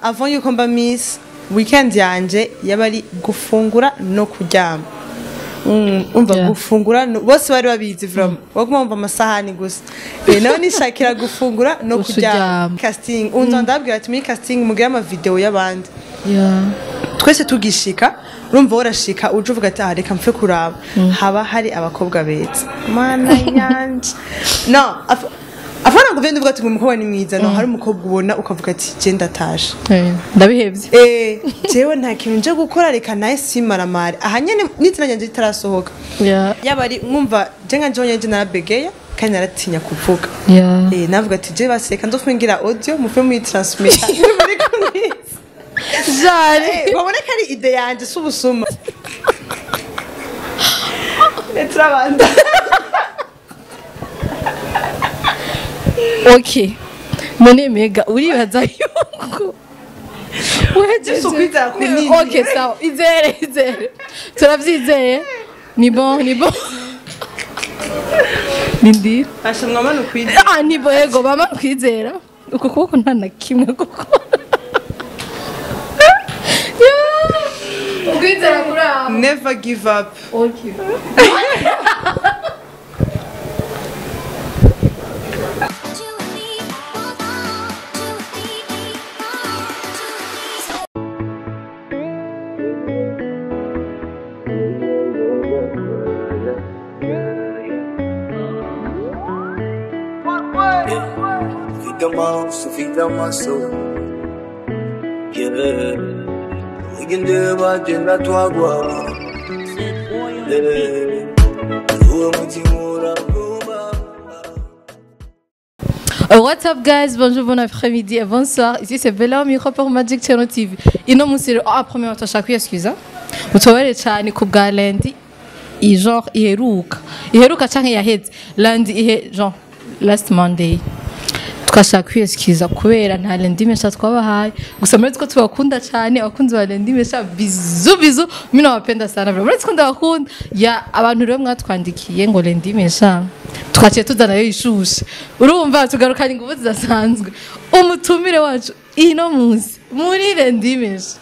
Avant yuko mba Miss, weekend yanje yaba ari gufungura no kuryama. Umva, gufungura bose bari babizi, vraiment baguma bumva amasahani gusa. Nawe nishakira gufungura no kuryama. Kuryama. Casting unza ndabwira ati muri casting mugire ama video y'abandi. Twese tugishika, urumva worashika uje uvuga ati: "Ah, reka mpfe kuraba." Haba hari abakobwa beza, mana yanje. No afana ngo ugende uvuga ati ngo umukobwa ni mwiza. No hari umukobwa ubona ukavuga ati: "Je ndatashe." Ndabihevye. Jewe nta kintu nje gukora, reka naye simaramare aha nyene n'izina ryanje ritarasohoka. Yaba ari mwumva je nka jewe nyene narabegeya kandi naratinya kuvuga. Navuga ati: "Je basi reka nzofume ngira audio, mufe muyitransmita muri kumwiza." Jari. Babone ko ari idée yanje, si ubusuma. Turabanda. Okay, none mega uribaza yuko Just ukwizera kunini. Okay, sawa, izere, izere, turavyizeye. Ni bon, ni bon, nindira. Asha mwamana ukwizera. Ah, ni bon, yego bama kwizera. Uko kuboko nta na kimwe gukora. Yeah. Ukwizera kuri aho. Never give up. Okay. Two, three, four, one, two, three, one, two, three. Feed the feed my soul. Yeah. Ugende bagenda twagwa. Yeah. Uwo mutima uraguma. What's up guys, bonjour, bon après-midi et bonsoir. Ici c'est Bella au micro pour Magic Channel TV. Ino munsi rero, ah, premièrement turashaka kwiyexcusa. Mutubabare cyane ku bwa lundi i genre iheruka. Iheruka canke yaheze. Lundi ihe genre last Monday. Twashaka kwiyexcusa kubera nta lundi mesha twabahaye. Gusa murazi ko tubakunda cyane, abakunzi ba lundi mesha, bisous bisous. Mimi nawapenda sana. Murazi ko ndabakunda. Ya abantu rero mwatwandikiye ngo lundi mesha twaciye tuzanayo ishushe, urumva tugarukanye ingufu zidasanzwe. Umutumire wacu ino munsi muri lundi mesha,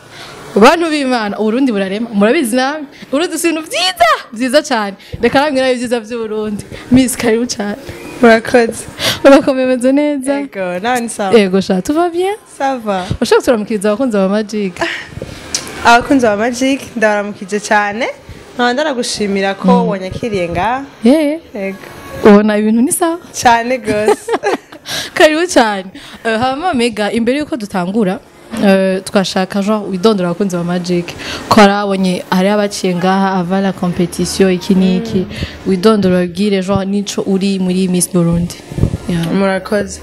bantu b'Imana, Uburundi burarema, murabizi namwe. Uburundi si ibintu byiza byiza cyane. Reka namwe nawe ibyiza by'Uburundi. Miss, karibu cyane. Murakoze. Urakomeye, umeze neza? Ego, nawe ni sawa? Yego sha, tout va bien. Ça va. Ushaka turamukiriza abakunzi ba Magic? Abakunzi ba Magic, ndabaramukije cyane, nkaba ndanagushimira ko wanyakiriye ngaha. Ego. Ubona ibintu ni sawa? Cyane gose. Karibu cyane. Hama mega, imbere yuko dutangura, twashaka genre widondora abakunzi ba Magic, ko harabonye hari abaciye ngaha avant la compétition, iki n'iki. Widondora, babwire genre nico uri muri Miss Burundi. Yeah. Murakoze.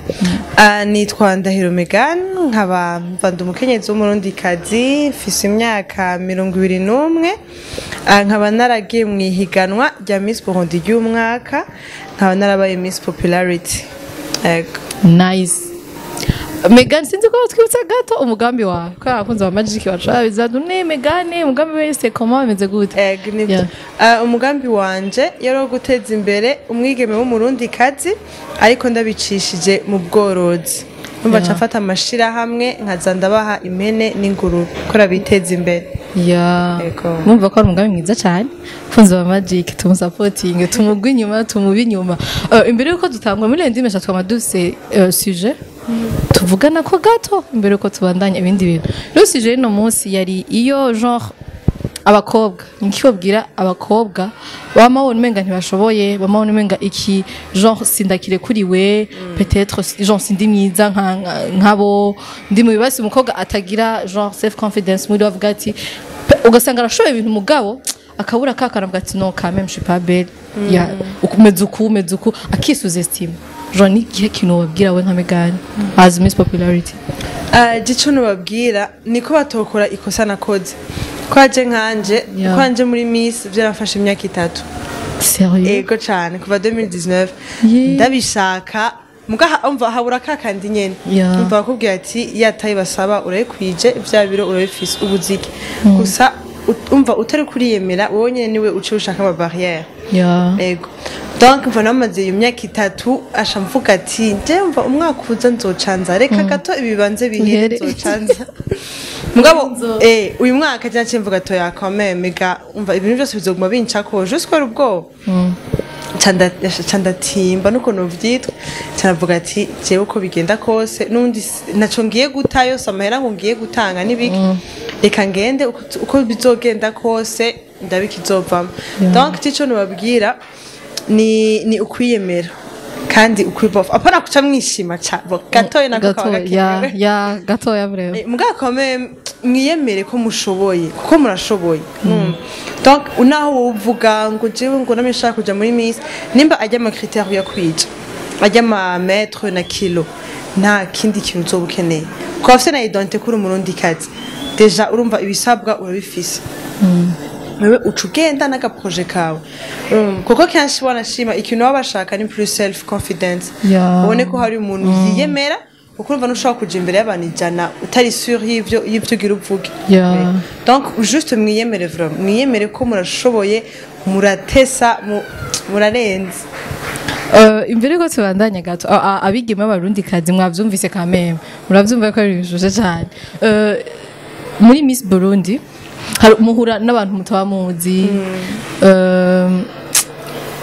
Ah, nitwa Ndahiro Megan, nkaba mva ndi umukenyezi w'Umurundikazi, mfise imyaka 21. Ah, nkaba naragiye mu ihiganwa rya Miss Burundi ry'umwaka, nkaba narabaye Miss Popularity. Ego. Nice. Megan, sinzi ko twibutsa gato umugambi wawe, ko abakunzi ba Magic bacu babiza none Megan, umugambi wese comment bimeze gute? Ego, nibyo. Yeah. Ah, umugambi wanje yari uwo guteza imbere umwigeme w'Umurundikazi, ariko ndabicishije mu bworozi. Numva Yeah. ca mfata amashirahamwe nkaza ndabaha impene n'ingurube kora biteza imbere. Ego. Mwumva ko ari umugambi mwiza cyane. Funzi wa Magic, tumusapotinge, tumugwe inyuma, tumube inyuma. Imbere yuko dutangwa muri lundi mesha, twama dufise sujet tuvugana ko gato imbere yuko tubandanya ibindi bintu. Rero sujet y'uno munsi yari iyo genre abakobwa, nikibabwira abakobwa bama babona umenga ntibashoboye, bama babona umenga iki genre sindakire kuri we, peut-être genre sindi mwiza nkabo ndi mu bibazo. Umukobwa atagira genre self confidence muri we, avuga ati ugasanga arashoboye ibintu mugabo akabura kakaravuga ati: "Non, quand même je suis pas belle." Ya ukumeze uku, umeze uku, akisous-estime. Genre ni igihe kintu wabwira we nka Megan as Miss Popularity? Ah, gico nubabwira niko batokora ikosa nakoze, ko aje nkanje ko anje muri Miss byarafashe imyaka 3. Sérieux? Ego cane, kuva 2019. Ndabishaka muga umva habura kakandi nyene. Umva bakubwira ati yataye basaba urayikwije, vya biro urabifise, ubuziki gusa umva utari kuriyemera wowe nyene, niwe uce ushaka ama barrière. Ego. Donc mva namaze iyo myaka 3, asha mvuga ati nje mva umwaka uza nzocanza, reka gato ibibanze bihere, Bihere. nzocanza. Mugabo uyu mwaka cyaciye mvuga toya quand même ga, umva, ibintu byose bizoguma bincako juste kubera ubwoba. Ca ndatimba n'ukuntu vyitwa, caravuga ati jewe uko bigenda kose n'undi naco ngiye gutayo, si amahera ngo ngiye gutanga n'ibiki, reka ngende, uko bizogenda kose ndabikizovamo. Donc tico nobabwira ni ukwiyemera kandi ukwibofa, apana kuca mwishima ca bo gatoya nako kaba Gatoya ya. gakenewe. Ya, gatoya vraiment. Mugabo kame mwiyemere ko mushoboye, kuko murashoboye. Donc unaho wowe uvuga ngo jewe ngo namye nshaka kuja muri Miss, nimba ajya ama critères uyakwije, ajya ama mètre na kilo, nta kindi kintu uzoba ukeneye, kuba afite na identité kuri umurundikazi, déjà urumva ibisabwa urabifise, wewe uca ugenda n'agaprojet kawe. Kuko kenshi wanashima ikintu baba bashaka ni plus self confidence, ubone ko hari umuntu yiyemera, kuko urumva ntushobora kuja imbere y'abantu 100 utari sûr y'ivyo ugira uvuge. Donc juste mwiyemere, vraiment mwiyemere ko murashoboye, muratesa, murarenze. Imbere yuko tubandanya gato, abigeme b'abarundikazi, mwavyumvise kameme, muravyumva ko ari ibintu bishushe cyane. Muri Miss Burundi hari muhura n'abantu mutaba muzi,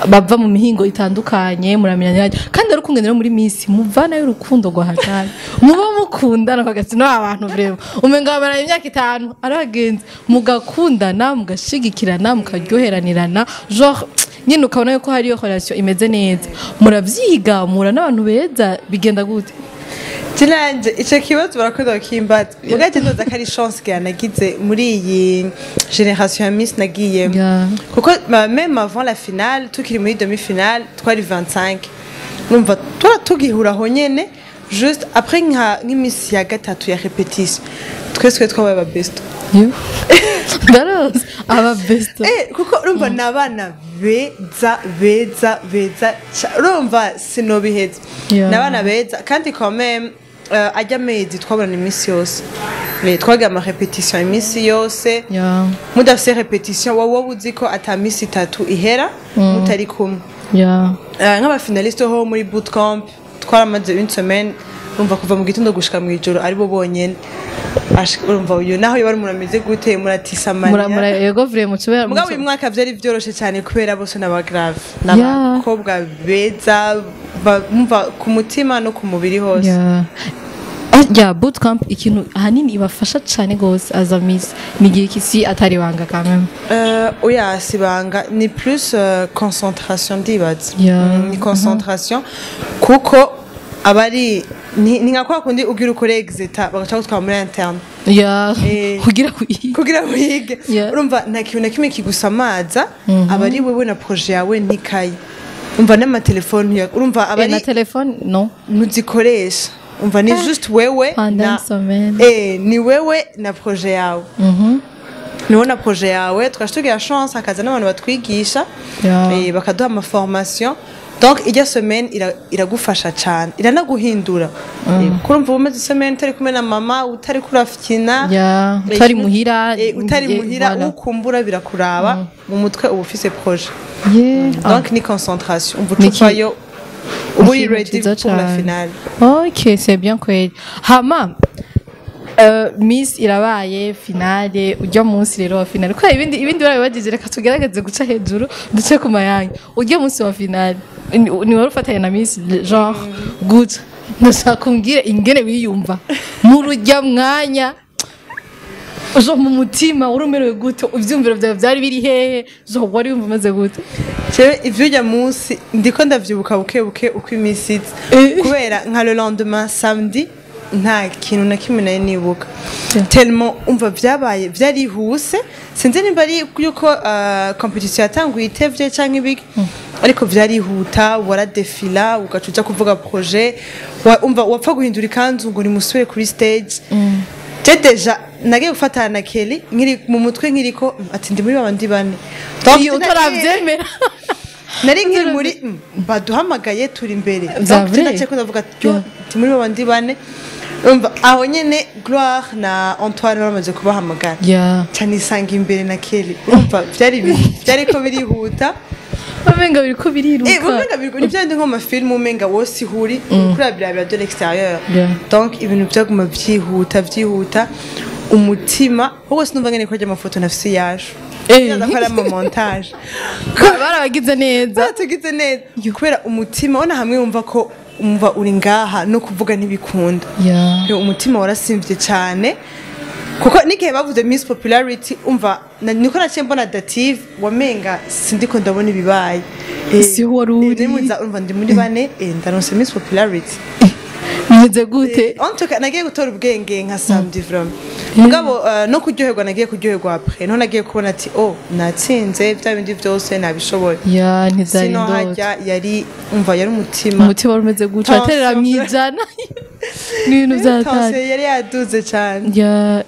bava mu mihingo itandukanye, muramenyana kandi ari ukungene rero muri Miss muvanayo urukundo rwa hatari, muba mukundana kagati no abantu vraiment umenga bamaranye imyaka 5 ari abagenzi, mugakundana, mugashigikirana, mukaryoheranirana, genre nyine ukabona yuko hariyo relation imeze neza. Muravyiga, muhura n'abantu beza, bigenda gute? Jinanje ico kibazo barakunda kukimbaza, mugabo je ndoza ko ari chance que nagize muri iyi génération ya Miss nagiyemo, kuko même avant la finale, tukiri muri demi finale, twari 25, numva tura tugihura aho nyene, juste après nk'imisi ya gatatu ya répétition, twese twabaye aba best. Yo. Ndaroze aba best. Kuko urumva ni abana beza beza beza, urumva sinobiheza. Ni abana beza kandi quand même, ajya amezi twabonana iminsi yose. Twagira ama répétition iminsi yose. Mudafise répétition, wowe uzi ko ata misi 3 ihera mutari kumwe. Nk'abafinaliste ho muri bootcamp twaramaze une semaine, urumva kuva mu gitondo gushika mu ijoro aribo bonyene. Urumva uyu naho yoba ari umuntu ameze gute, muratisamanya. Mura yego vraiment tubera. Mugabo uyu mwaka vyari vyoroshe cyane kubera bose n'aba grave, n'abakobwa beza, bumva ku mutima no ku mubiri hose. Ya, bootcamp ikintu ahanini ibafasha cyane gose as a miss ni igihe kisi atari banga quand même? Oya, sibanga, ni plus concentration ndibaza. Ni concentration, kuko abari ni nka kwa kundi ugira ukore exeta bagaca gutwara muri interne. Kugira kuyiga. Kugira wige. Urumva nta kintu na kimwe kigusamaza, aba ari wewe na projet yawe n'ikayi, umva n'amatelefone urumva aba Na ari telefone no? Ntuzikoresha, umva ni juste wewe Pendant na une semaine. Ni wewe na projet yawe, niwo na projet yawe. Tukaca tugira chance hakaza n'abantu batwigisha, bakaduha amaformation. Donc ijya semaine iragufasha cyane, iranaguhindura. Kurumva uba umaze semaine utari kumwe na mama, utari kurafyina. Utari muhira. Utari muhira. Voilà. Ukumbura birakuraba mu mutwe, uba ufise projet. Donc ni concentration, umva Ni ucuvayo uba uri ikintu ready ciza pour la cane. finale. Ok, c'est bien kweli. Hama Miss irabaye, finale ujya munsi rero wa finale, kubera ibindi barabibagije, reka tugerageze guca hejuru duce ku mayange. Ujya munsi wa finale ni wari ufatanye na Miss, genre gute? Ndashaka umbwire ingene wiyumva muri ujya mwanya, jo mu mutima wari umerewe gute, ivyumviro byawe byari biri hehe, jo wari wumva umeze gute? Jewe ivy'ujya munsi ndiko ndavyibuka buke buke uko iminsi iza, kubera nka le lendemain samedi nta kintu na kimwe nari nibuka, tellement umva vyabaye vyarihuse. Sinzi nimba ari yuko competition yatanguye itevye canke ibiki, ariko vyarihuta, waradefila ugaca uja kuvuga projet, umva wapfa guhindura ikanzu ngo nimusubire kuri stage. Je déjà nagiye gufatana na Kelly nkiri mu mutwe nkiriko ati ndi muri babandi bane. Donc, Iyo utaravyemera. Nari nkiri muri baduhamagaye turi imbere. Vya Donc vrai? naciye ko ndavuga ati yo, ndi muri babandi bane. Urumva aho nyene Gloire na Antoine bamaze kubahamagara, cyane isanga imbere na Kelly, urumva byari byari ko birihuta. Umenga biriko biriruka. Umenga biriko ni byandi nko mu mafilm, umenga wose ihuri kuri birabira de l'extérieur. Donc ibintu byaguma vyihuta vyihuta, umutima ahubwo sinumva ngene ko amafoto nafise yaje. Ndakora ama montage. Barabagize neza. Baratugize neza kubera umutima ubona hamwe wumva ko umva uri ngaha no kuvuga ntibikunda. Yo, umutima warasimvye cyane kuko n'igihe bavuze Miss Popularity, umva niko naciye mbona dative, wamenga sindiko ndabona ibibaye. Siho wari uri. Nimwe umva ndi muri bane, ndaronse Miss Popularity. Bimeze gute? En tout cas nagiye gutora ubwenge nka samedi vraiment. Mugabo no kuryoherwa nagiye kuryoherwa après, no nagiye kubona ati oh, natsinze, bya bindi byose nabishoboye. Ya, ntivyari Sino indoto. hajya yari, umva, yari umutima. Umutima wari umeze gute? Waterera Tension. mwijana, ni ibintu Tension vyatari. yari yaduze cyane. Ya,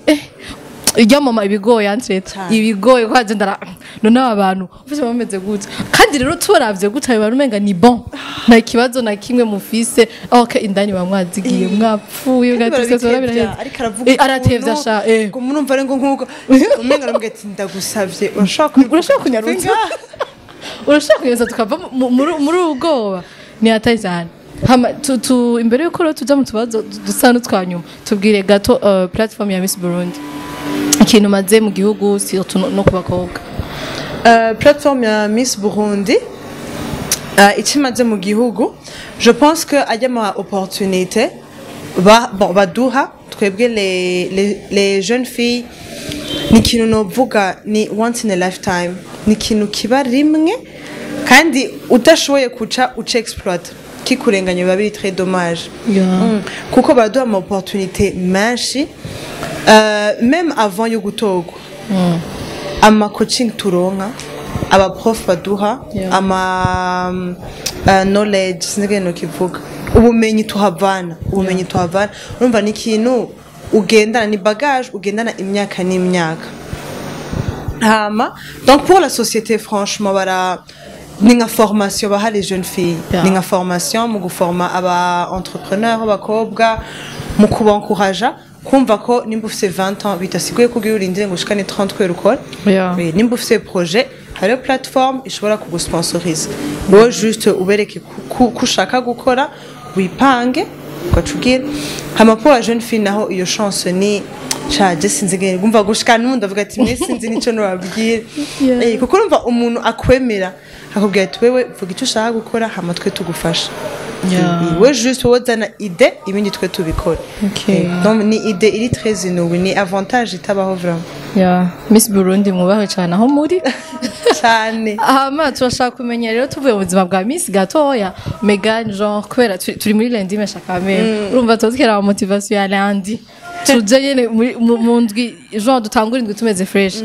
irya mama ibigoye antreta. Cane. Ibigoye ko haje ndara none aba bantu ufise bameze gute? Kandi rero tubaravye gute, abo bantu umenga ni bon, nta kibazo na kimwe mufise. Okay, indani bamwazigiye mwapfuye ugatse Barabitevya, ariko aravuga aratevya ukuntu, sha ngo murumva ari ngo nkuko umenga aramubwira ati ndagusavye urashobora kubivuga?" Urashobora kunyarutsa, urashobora kunyarutsa tukava muri ubu bwoba, ni hatari cyane. Hama tu imbere yuko rero tuja mu tubazo dusa n'utwa nyuma, tubwire gato platform ya Miss Burundi, ikintu maze mu gihugu, surtout no ku bakobwa. Plateforme ya Miss Burundi, icyo imaze mu gihugu, je pense que ajya ama opportunité ba, bon, baduha twebwe les jeunes filles, ni ikintu novuga ni once in a lifetime, ni ikintu kiba rimwe kandi udashoboye kuca uca exploit kikurenganya biba biri très dommage. Kuko baraduha ama opportunité menshi, même avant yo gutorwa, ama coaching turonka, aba prof baduha, ama knowledge, sinzi ngene nokivuga, ubumenyi tuhavana, ubumenyi tuhavana, urumva ni ikintu ugendana, ni bagage ugendana imyaka n'imyaka. Hama donc pour la société, franchement, bara ni nka formation baha les jeunes filles. Ni nka formation mu guforma aba entrepreneur b'abakobwa, mu kubankuraja kumva ko nimba ufise 20 ans bidasiguye ko ugira urindire ngo ushikane 30 kubera ukora. Nimba ufise projet, hariho plateforme ishobora kugusponsoriza, wowe juste ubereke ko ushaka gukora, wipange ugaca ugira. Hama pour la jeune fille naho, iyo chance ni shaje, sinzi ngene ngumva gushika n'ubu ndavuga ati mwe sinzi nico nobabwira. Kuko urumva umuntu akwemera akubwira ati wewe vuga icyo ushaka gukora, hama twe tugufasha. We juste wowe zana idée, ibindi twe tubikora. Donc ni idée iri très inouïe, ni avantage itabaho vraiment. Yeah. Miss Burundi mwubahwe cyane aho muri. Cyane. Hama turashaka kumenya rero, tuvuye mu buzima bwa Miss gatoya, Megan, genre kubera turi muri lundi mesha kamere, urumva tuba motivation ya lundi, tuje nyene mu ndwi, genre dutangura indwi tumeze fresh.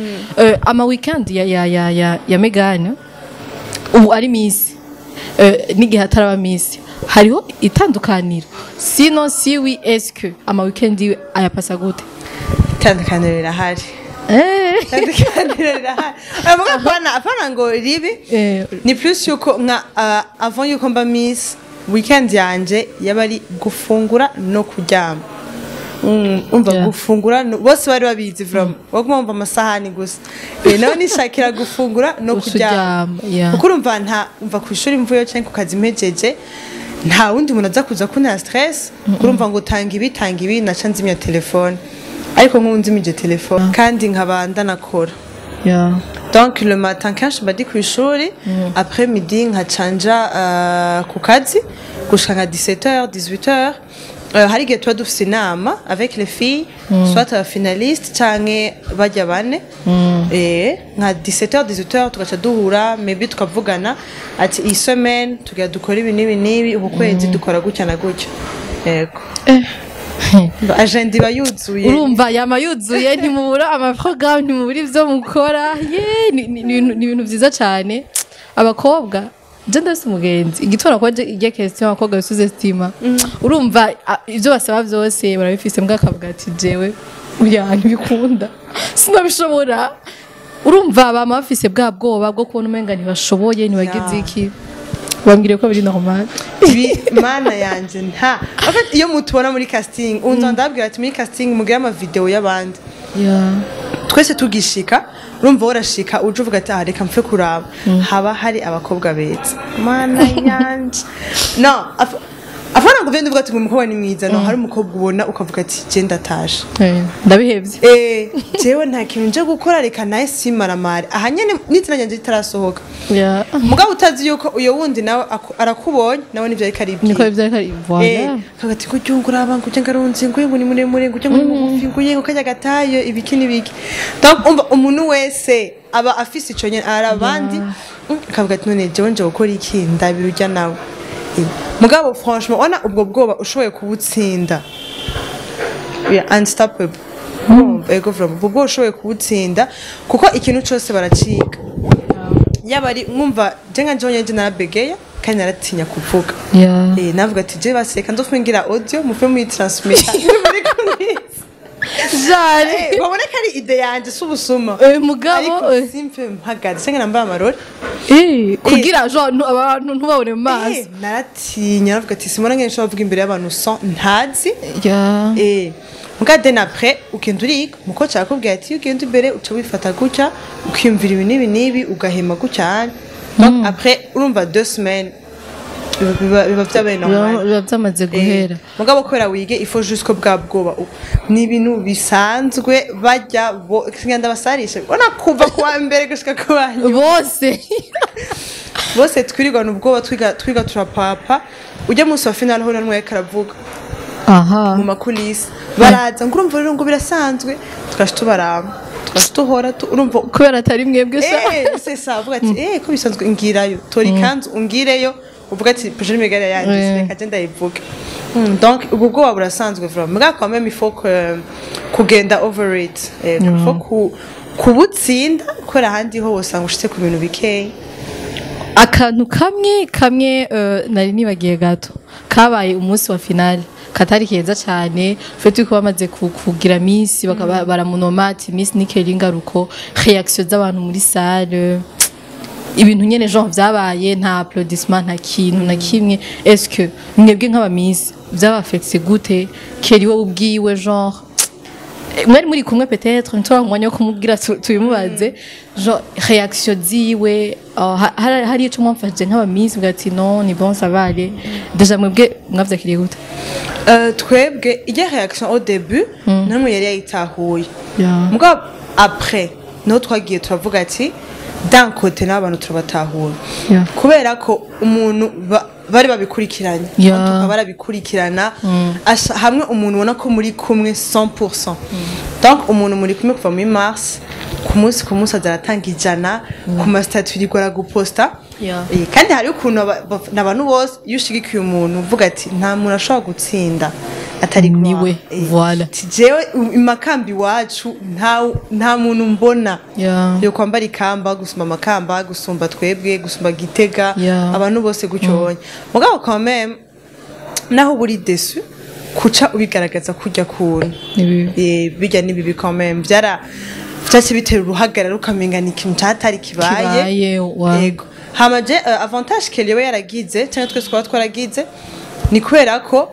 Ama weekend ya Megan ubu ari Miss, n'igihe ataraba Miss, hariho itandukaniro? Sinon si oui, est-ce que ama weekend yiwe ayapasa gute? Itandukaniro rirahari. Itandukaniro rirahari. Avuga apana, apana ngo ribi. Ni plus yuko nka avant yuko mba Miss, weekend yanje yaba ari gufungura no kuryama. Umva, gufungura bose bari babizi vraiment, baguma bumva amasahani gusa. Nawe nishakira gufungura no kuryama. Kuryama, yeah. Kuko urumva nta umva ku ishuri mvuyeyo canke ku kazi mpejeje, nta wundi muntu aza kuza kuntera stress. Urumva ngo tanga ibi, tanga ibi, naca nzimya telefone. Ariko nk'ubu nzimije telefone kandi nkaba ndanakora. Donc le matin kenshi mba ndi kw'ishuri, après midi nkacanja ku kazi gushika nka 17h 18h. Hari igihe tuba dufise inama avec les filles, soit aba finaliste canke bajya bane. Nka 17h 18h tugaca duhura, maybe tukavugana ati iyi semaine tugira dukora ibi n'ibi n'ibi, uku kwezi dukora gutya na gutya. Yego, agenda iba yuzuye. Urumva yama yuzuye, ntimubura amaprogrammes, ntimubura ibyo mukora. Ye, ni ibintu byiza cyane. Abakobwa, je ndafise umugenzi igitora ko ijya question abakobwa bisous-estima, urumva ibyo basaba byose barabifise, mbwa akavuga ati jewe oya, ntibikunda, sinabishobora. Urumva bama bafise bwa bwoba bwo kubona umenga ntibashoboye, ntibagize iki. Wambwire ko biri normal. Mana yanje, nta, en fait iyo mutubona muri casting, unza ndabwira ati muri casting mugire ama video y'abandi. Twese tugishika, urumva worashika uje uvuga ati: "Ah, reka mpfe kuraba." Haba hari abakobwa beza, mana yanje. No afana ngo ugende uvuga ati ngo umukobwa ni mwiza. No hari umukobwa ubona ukavuga ati: "Je ndatashe." Ndabihevye. Jewe nta kintu nje gukora, reka naye simaramare aha nyene n'izina ryanje ritarasohoka. Mugabo utazi yuko uyo wundi nawe arakubonye, nawe nivyo ariko aribwira. Niko ivyo ariko voilà. Kagati ngo ujye uraba ngo ujye ngarunze, ngo ni muremure, ngo ujye ngo ni mugufi, ngo ujye ngo kajya gatayo, ibiki n'ibiki. Donc umva, umuntu wese aba afise ico nyene, ari abandi akavuga ati: "None jewe nje gukora iki? Ndabira urya nawe." Mugabo franchement, ona ubwo bwoba ushoboye kubutsinda, yeah, unstoppable. Urumva, ego, vraiment ubwo bwoba ushoboye kubutsinda, kuko ikintu cose baraciga. Yaba ari mwumva je nka jewe nyene narabegeya kandi naratinya kuvuga. Navuga ati: "Je baseka nzofume ngira audio, mufe muyitransmita muri kumwe." Jare. Babone ko ari idée yanje, si ubusuma. Mugabo Ariko simfe mpagaze canke nambaye amarori. Kugira genre abantu ntubabone mu maso. Naratinya, navuga ati: "Simona ngene nshobora kuvuga imbere y'abantu sans ntazi." Muga then après ugenda uriga, muko arakubwira ati: "Iyo ugenda imbere uca wifata gutya, ukiyumvira ibi n'ibi n'ibi, ugahema gutya." Donc après urumva 2 semaines biba vyabaye normal. Biba byamaze guhera. Mugabo kubera wige, il faut juste ko bwa bwoba ni ibintu bisanzwe bajya bo ngenda basarisha, ubona kuva kuwa mbere gushika ku wa nyuma. Bose. Bose twirirwana ubwoba, twiga turapapa. Ujya munsi wa finale ho namwe karavuga mu ma coulisses, baraza ngo: "Urumva rero," ngo "birasanzwe." Tugaca tubaraba, tugaca tuhora urumva. Kubera atari mwebwe sha. C'est ça, uvuga ati: "Ko bisanzwe, ngirayo, tora ikanzu ungireyo." Uvuga ati: "Projet Migari yanditse, reka je ndayivuge." Donc ubwo bwoba burasanzwe vraiment, mugabo quand même il faut que kugenda over it, il faut kubutsinda, kubera ahandi ho usanga ushitse ku bintu bikeya. Akantu kamwe kamwe nari nibagiye gato kabaye umunsi wa finale katari keza cyane, fait ko bamaze kugira miss, bakaba baramunoma ati miss ni Kelly Ngaruko. Réaction z'abantu muri salle, ibintu nyene genre vyabaye, nta applaudissement, nta kintu na kimwe. Est-ce que mwebwe nk'aba miss byabafekse gute? Kelly wowe ubwiwe, genre mwari muri kumwe, peut-être ntuba umwanya wo kumubwira tubimubaze, genre réaction ziwe, hari ico mwamfashije nk'aba miss, bwa ati: "Non, ni bon, ça va aller"? Déjà mwebwe mwavyakiriye gute? Twebwe ijya réaction au début namwe yari yayitahuye. Mugabo après niho twagiye turavuga ati d'un côté n'abantu turabatahura, kubera ko umuntu bari babikurikiranye. En tout cas, barabikurikirana. Hamwe umuntu ubona ko muri kumwe 100%. Donc umuntu muri kumwe kuva muri mars, ku munsi ku munsi aza aratanga 100 ku ma statuts, yigora guposta. Kandi hari ukuntu n'abantu bose, iyo ushigikiye umuntu uvuga ati: "Nta muntu ashobora gutsinda atari Niwe, Gloire." Voilà. Ati: "Jewe imakambi iwacu nta muntu mbona yo kwambara ikamba gusumba amakamba, gusumba twebwe, gusumba Gitega." Abantu bose gutyo bonye. Mugabo quand même naho buri déçu, kuca ubigaragaza kurya kuntu Ni bibi. Bijya ni bibi quand même, byara vyace bitera uruhagarara, ukamenga ni ikintu catari kibaye. Kibaye, Yego. Hama je avantage Kelly we yaragize, cyangwa twese twaba twaragize, ni kubera ko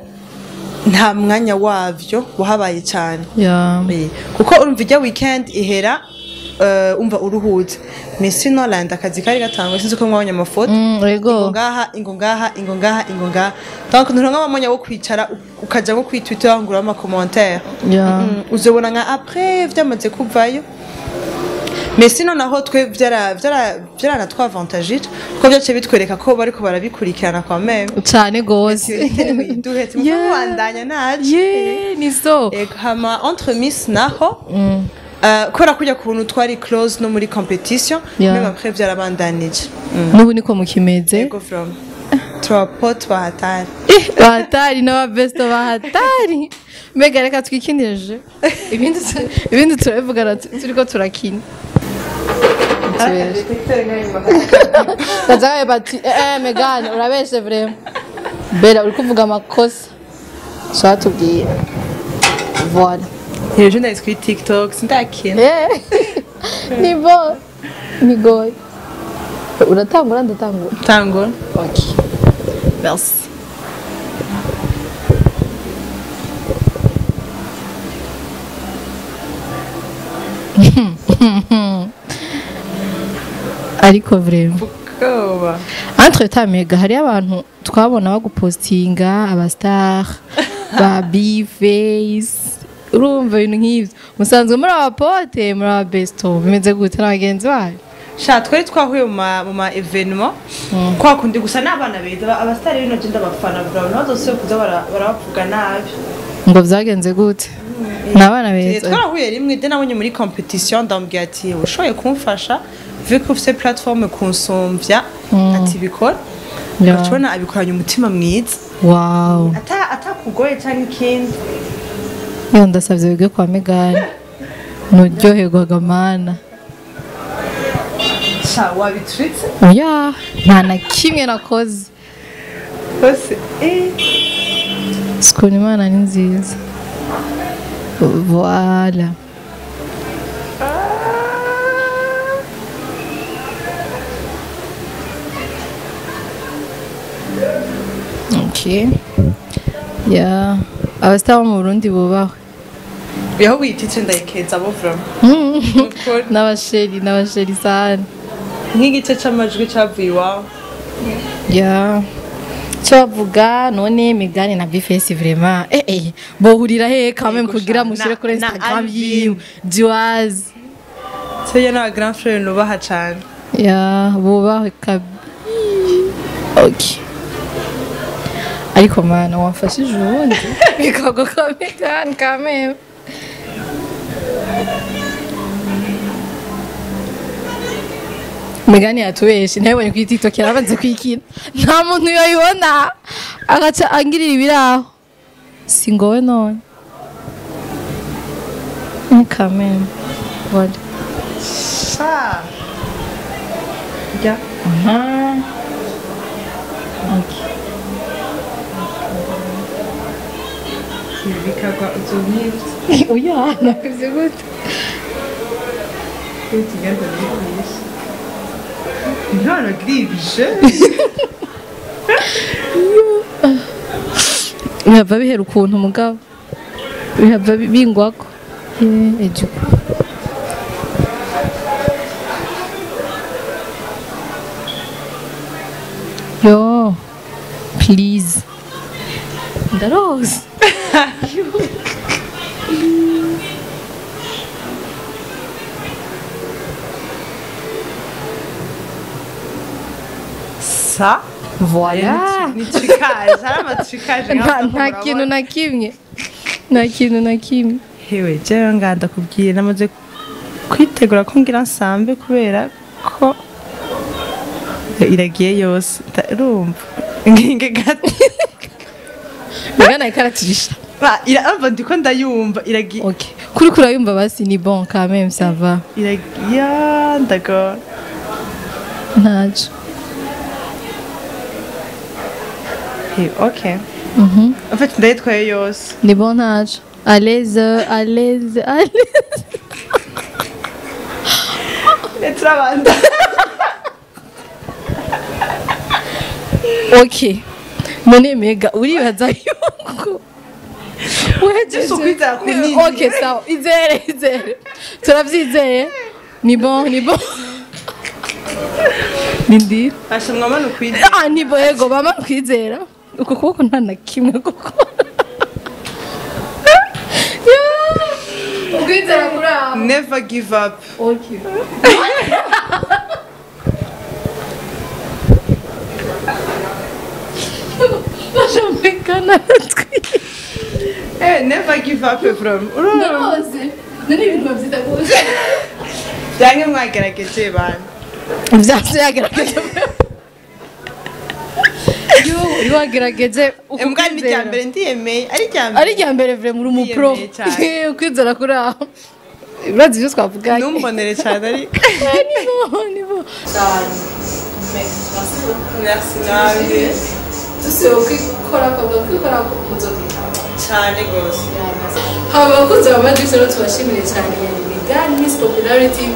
nta mwanya wavyo wahabaye cyane. Kuko urumva ijya weekend ihera, umva uruhutse, mais sinon lundi akazi kari gatangwe. Sinzi ko mwabonye amafoto. Yego. Ingo ngaha, ingo ngaha, ingo ngaha, ingo ngaha. Donc nturonka umwanya wo kwicara ukaja nko kuri Twitter ngo urabe ama commentaire. Uzobona nka après vyamaze kuvayo. Mais sinon naho twe vyara vyara vyaranatwavantagije, kuko vyaciye bitwereka ko bariko barabikurikirana quand même. Cane gose. Duhetse mubandanya naje. Yeah, ni so. Ego, hama entre miss naho kubera kujya kuntu twari close no muri competition, même après vyarabandanije. N'ubu niko mukimeze? Ego, from turapote bahatari. Bahatari n'aba besto bahatari. Mbega reka twikinije, ibindi turabivugana turiko turakina. Kazaye bati: "Eh, Megan urabeshe vraiment. Bella uri kuvuga amakosa." Shatubwiye. Voilà. Ejo ndari kuri TikTok, sindakina. Ni bon. Ni goy. Uratangura, ndatangura. Tangura. Ok. Merci. Ariko vraiment Ubwoba. Entre temps mega hari abantu twabona bagupostinga aba star ba B-face urumva ibintu nk'ivyo musanzwe muri abapote muri aba besto bimeze gute n'abagenzi bayo Sha twari twahuye mu ma evenement kwa kundi gusa n'abana beza abastari bino je ndabafana bro nazo kuza barabavuga nabi. Ngo vyagenze gute n'abana beza Twarahuye rimwe de nabonye muri competition ndamubwira ati ushoboye kumfasha vu ko ufite plateforme kunsumvya ati bikora Yeah. urabona abikoranye umutima mwiza Wow atakugoye cyangwa ikindi. Iyo ndasavye wige kwa Megane nuryoherwaga mana. Sha wabitritse Oya nta na kimwe nakoze bose Sikuna Imana ni nziza. Voilà. Okay. Yeah. Abastar bo mu Burundi bubahwe. Yaho wititse ndayikeza abo vraiment. N'abasheri n'abasheri sana. Nk'igice c'amajwi cavuye iwawe. Yeah. Cyo bavuga none Megane na B-Face vraiment bohurira he quand même kugira mushyire kuri Instagram yiwe Diwaz. Seya n'aba grand frère nubaha cane. Yeah, bubahwe kabi. Okay. Ariko mana wamfashije ubundi bikagwa kwa Megane quand même. Megane yatubeshe ntayibonye kuri TikTok yarabanze kwikina nta muntu yoyibona agaca angirira ibiraho singowe none quand même voilà. Sha ya Okay. Bikagwa uzumwivye. Oya nakoze gute Tugenda bikwishe intwaro gribije. Bihava bihera ukuntu mugabo bihava bingwako ejo yo please ndarose. Ça Voilà. Ni trucage, ari amatricage. Nta kintu na kimwe nta kintu na kimwe. Hewe jewe nganda kubwira namaze kwitegura ko ngira nsambe kubera ko iragiye yose urumva nginge gato. Megane ikaratirisha. Irumva ndiko ndayumva iragiye. Okay. Kuri kurayumva basi ni bon quand même ça va. Iragiye d'accord. Ntaco. Hey, okay. En fait ndayitwaye yose. Ni bon ntaco. À l'aise, à l'aise, à l'aise. Turabanda. Okay. None mega uribaza yuko Just ukwizera kunini. Okay, sawa. Izere, izere. Turavyizeye. Ni bon, ni bon. Nindi. Asha mwamana ukwizera. Ah, ni bon yego mama kwizera. Uko kuboko nta na kimwe gukora. Ukwizera kuri aho. Never give up. Okay. Bashambikana natwe. Never give up from. Ndaroze. None ibintu bavyita gute? Byange mwagerageje bana. Vyanse yagerageje. Yo, uri wagerageje Mbwa ni irya mbere ndiyemeye ari irya mbere. Ari irya mbere vraiment uri umu pro. Ndiyemeye cyane. Ukwizera kuri aho. Urazi ibyo twavuganye. Ntumbonere cyane ariko. Ni bon, ni bon. Merci nawe. Dusubiye kwikora kwikora muzokwitaba. Cyane gose. Haba abakunzi ba Magic rero tubashimire cyane Megane Miss Popularity.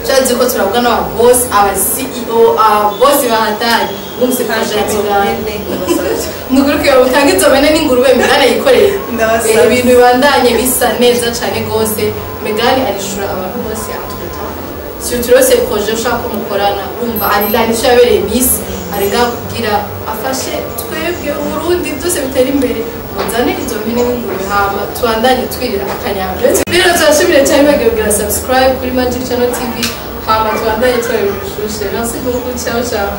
Turazi ko turavuga n'aba boss, aba CEO, aba boss bahatari. Bumse kaje Megane. Nukuri ko utanga izo bene n'ingurube Megane yikoreye. Ndabasaba. Ibintu bibandanye bisa neza cyane gose. Megani arishura abantu bose entre temps. Surtout rero c'est projet ushaka ko mukorana, wumva ari là, nico yabereye Miss, ari ngaha kugira afashe twebwe Uburundi byose bitera imbere. Muzane izo mpene n'ingurube, hama tubandanye twirira akanyambere. Rero turashimire cyane, bagiye kugira subscribe kuri Magic Channel TV, hama tubandanye turabira ibishushe. Merci beaucoup, ciao ciao.